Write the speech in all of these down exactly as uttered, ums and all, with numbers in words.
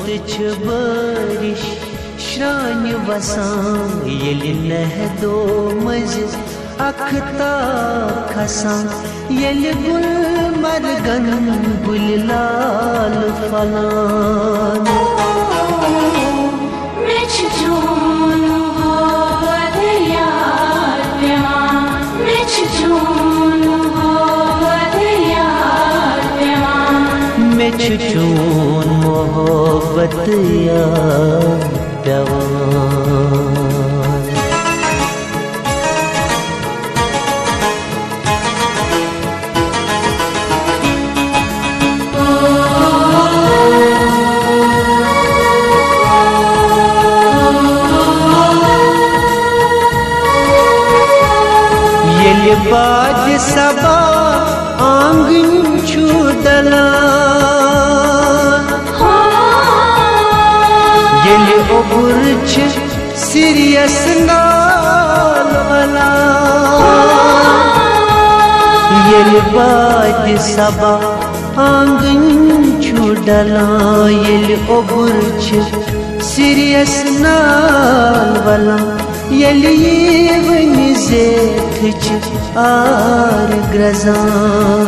تہٕ چھِ بٲرِش شرٛانہِ وَسان، ییٚلہِ نہدو مٔنٛزِ اَکھتاب کھسان، ییٚلہِ گُلمرگن گُلہِ لال پھۄلان۔ مےٚ چھُ چون محبت یاد پٮ۪وان، مےٚ چھُ چون محبت یاد پٮ۪وان۔ مےٚ چھُ چون محبت یاد پٮ۪وان۔ ییٚلہِ بادِ صبا آنٛگن چھُ ڈلان، ییٚلہِ اوٚبُر چھِ سِریَس نال وَلان، ییٚلہِ بادِ صبا آنٛگن چھُ ڈلان، ییٚلہِ اوٚبُر چھِ سِریَس نال وَلان، ییٚلہِ یہِ وٕنہِ زیٹھٕ چھِ آر گرٛزان۔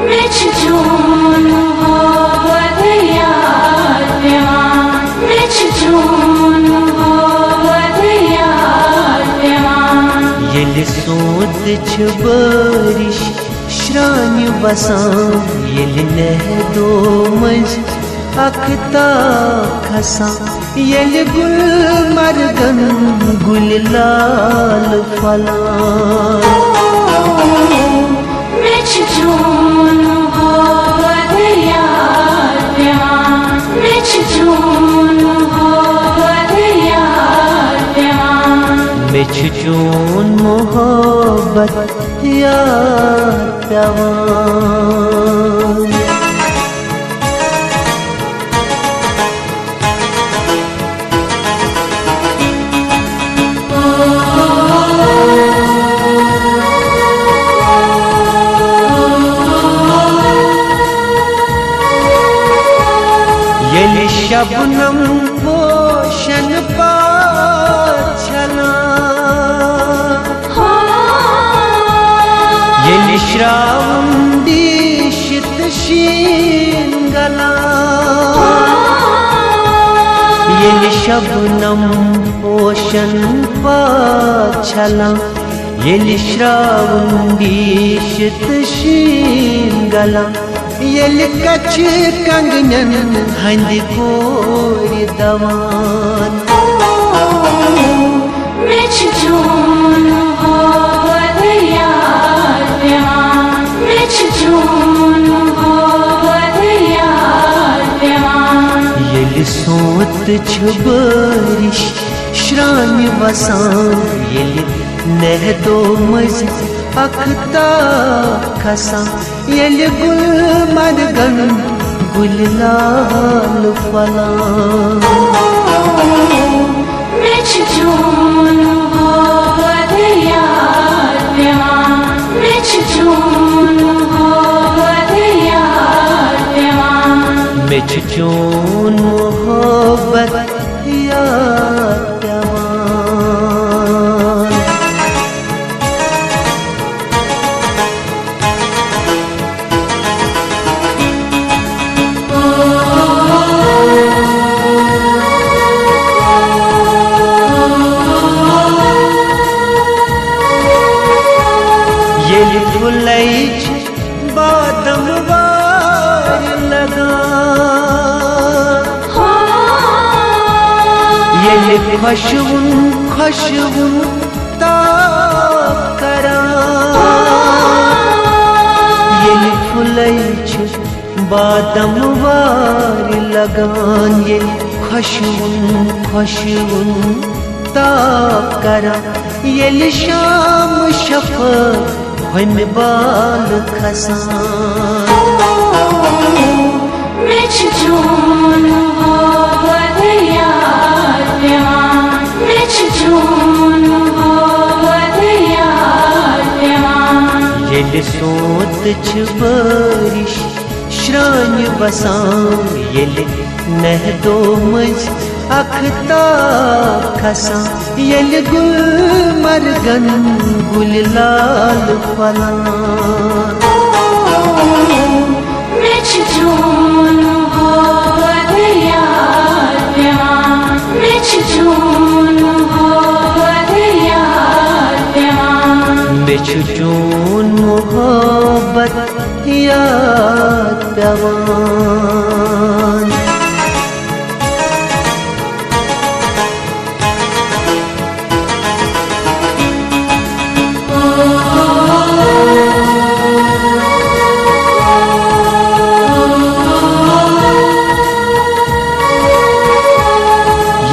مےٚ چھُ چون محبت یاد پٮ۪وان، مےٚ چھُ چون محبت یاد پٮ۪وان۔ ییٚلہِ سونٛتہٕ چھِ بٲرِش شرٛانہِ وَسان، ییٚلہِ نہدو مٔنٛزۍ اَکھتاب کھسان، ییٚلہِ گُلمرگن گُلہِ لال پھۄلان۔ مےٚ چھُ چون محبت یاد پٮ۪وان، مےٚ چھُ چون محبت یاد پٮ۪وان۔ مےٚ چھُ چون محبت یاد پٮ۪وان۔ ییٚلہِ شبنم پوشن پات چھلان، ییٚلہِ شراوُن ریٖشہِ تہٕ شیٖن گلان، ییٚلہِ شبنم پوشن پات چھلان، ییٚلہِ شراوُن ریٖشہِ تہٕ شیٖن گلان، ییٚلہِ کچھِ کنگنن ہندِ کورِ دوان۔ مےٚ چھُ چون محبت یاد پٮ۪وان، مےٚ چھُ چون محبت یاد پٮ۪وان۔ ییٚلہِ سونٛتہٕ چھِ بٲرِش شرٛانہِ وَسان، ییٚلہِ نہدو مٔنٛزۍ اَکھتاب کھسان، ییٚلہِ گُلمرگن گُلہِ لال پھۄلان۔ مےٚ چھُ چون محبت یاد پٮ۪وان، مےٚ چھُ چون محبت یاد پٮ۪وان۔ مےٚ چھُ چون محبت یاد پٮ۪وان۔ ییٚلہِ پھُلے چھِ بادم وارِ لگان، ییٚلہِ خۄشوُن خۄشوُن تاپھ کران، ییٚلہِ پھُلے چھِ بادم وارِ لگان، ییٚلہِ خۄشوُن خۄشوُن تاپھ کران، ییٚلہِ شام شفق ہُمہِ بالہٕ کھسان۔ مےٚ چھُ چون محبت یاد پٮ۪وان، مےٚ چھُ چون محبت یاد پٮ۪وان۔ ییٚلہِ سونٛتہٕ چھِ بٲرِش شرٛانہِ وسان، ییٚلہِ نہدو مٔنٛزۍ اکھ تاپھ کھسان، ییٚلہِ گُلمرگن گُلۍ لال پھۄلان۔ مےٚ چھُ چون محبت یاد پٮ۪وان، مےٚ چھُ چون محبت یاد پٮ۪وان۔ مےٚ چھُ چون محبت یاد پٮ۪وان۔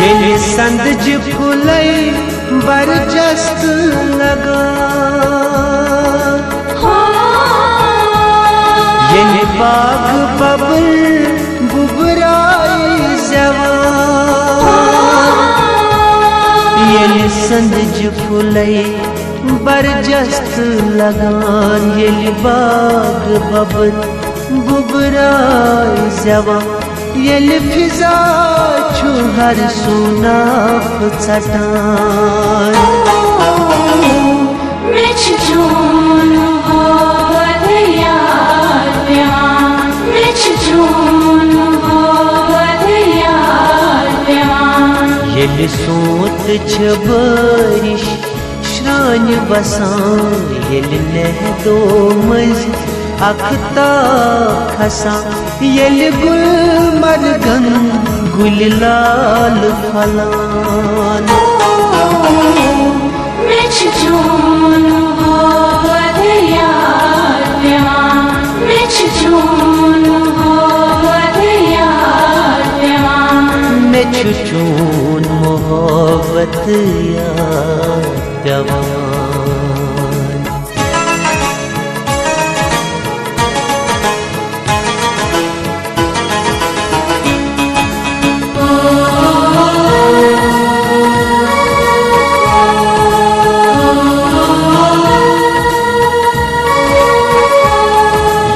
ییٚلہِ سندٕج پھُلے برجست لگان، ییٚلہِ باغہٕ ببٕر بُبراے زٮ۪وان، ییٚلہِ سندٕج پھُلے برجست لگان، ییٚلہِ باغہٕ ببٕر بُبراے زٮ۪وان، ییٚلہِ فضا چھُ ہر سوناف ژٹان۔ مےٚ چھُ چون محبت یاد پٮ۪وان، مےٚ چھُ چون محبت یاد پٮ۪وان۔ ییٚلہِ سونٛتہٕ چھِ بٲرِش شرٛانہِ وسان، ییٚلہِ نہدو مٔنٛزۍ اکھ تاپھ کھسان، ییٚلہِ گُلمرگن گُلۍ لال پھۄلان۔ مےٚ چھُ چون محبت یاد پٮ۪وان، مےٚ چھُ چون محبت یاد پٮ۪وان۔ مےٚ چھُ چون محبت یاد پٮ۪وان۔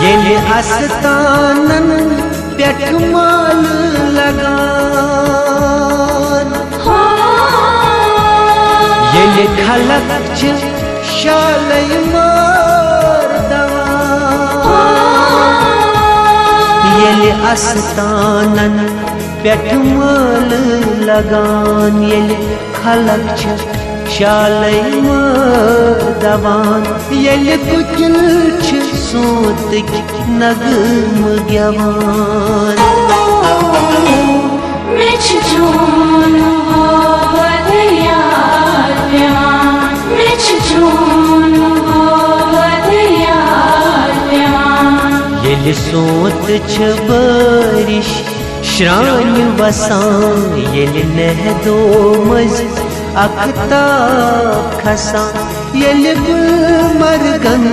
ییٚلہِ استانن پٮ۪ٹھ مٲلہٕ لگان، ییٚلہِ خلق چھِ شالے مٲر دِوان، ییٚلہِ استانن پٮ۪ٹھ مٲلہٕ لگان، ییٚلہِ خلق چھِ شالے مٲر دِوان، ییٚلہِ کُکِل چھِ سونٛتٕکۍ نغمہٕ گٮ۪وان۔ مےٚ چھُ چون محبت یاد پٮ۪وان، مےٚ چھُ چون محبت یاد پٮ۪وان۔ ییٚلہِ سونٛتہٕ چھِ بٲرِش شرٛانہِ وسان، ییٚلہِ نہدو مٔنٛزۍ اکھ تاپھ کھسان، ییٚلہِ گُلمرگن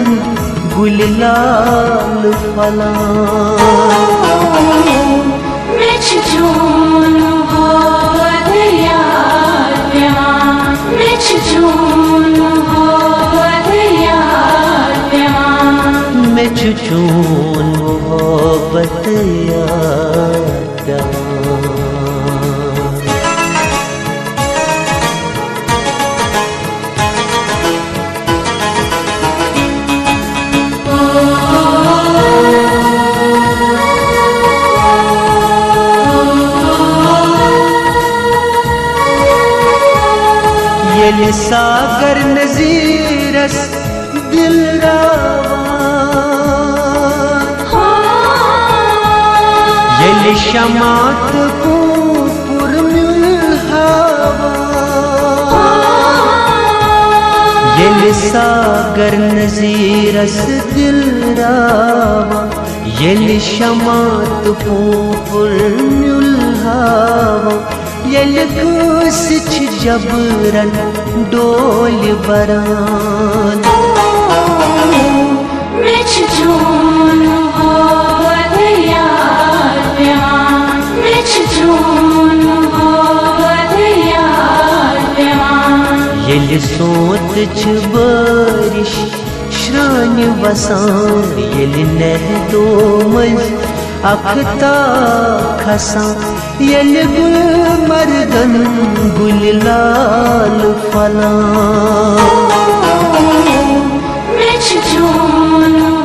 گُلۍ لال پھۄلان۔ مےٚ چھُ چون محبت یاد پٮ۪وان، مےٚ چھُ چون محبت یاد پٮ۪وان۔ مےٚ چھُ چون محبت یاد پٮ۪وان۔ ییٚلہِ ساگر نذیرس دِل راوان، ییٚلہِ شمع تہٕ پوٗپُر میُل ہاوان، ییٚلہِ ساگر نذیرس دِل راوان، ییٚلہِ شمع تہٕ پوٗپُر میُل ہاوان، ییٚلہِ کٲنٛسہِ چھِ جبرن ڈولہِ بران۔ مےٚ چھُ چون محبت یاد پٮ۪وان، مےٚ چھُ چون محبت یاد پٮ۪وان۔ ییٚلہِ سونٛتہٕ چھِ بٲرِش شرٛانہِ وسان، ییٚلہِ نہدو مٔنٛزۍ اختاب کھسان ییٚلہِ گُلمرگن گُلہِ لال پھۄلان۔ مےٚ چھُ چون